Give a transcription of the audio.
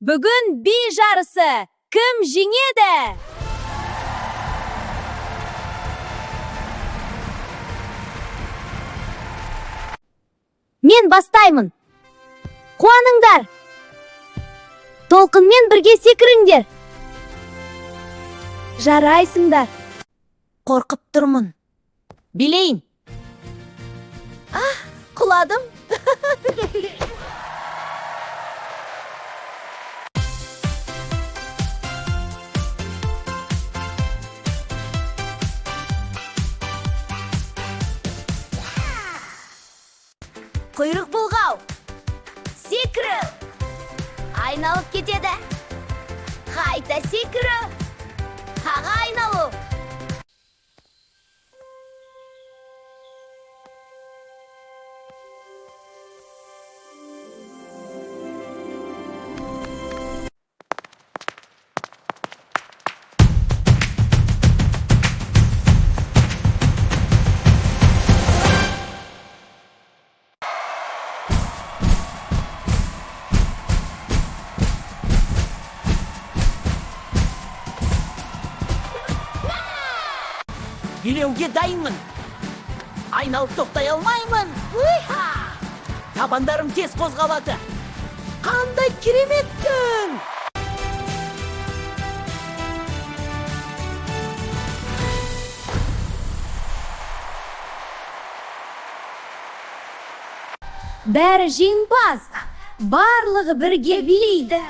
Бүгін би жарысы. Кім жеңеді? Мен бастаймын. Қуаныңдар. Толқынмен бірге секіріңдер. Жарайсыңдар. Қорқып тұрмын. Билейін. Ah, құладым. Құйрық бұлғау. Секіру. Айналып кетеді. Қайта секіру. Тағы айналу. Билеуге дайынмын. Айналып тоқтай алмаймын. Уиха! Табандарым тез қозғалады. Қандай керемет күн! Бәрі жеңімпаз. Барлығы бірге билейді.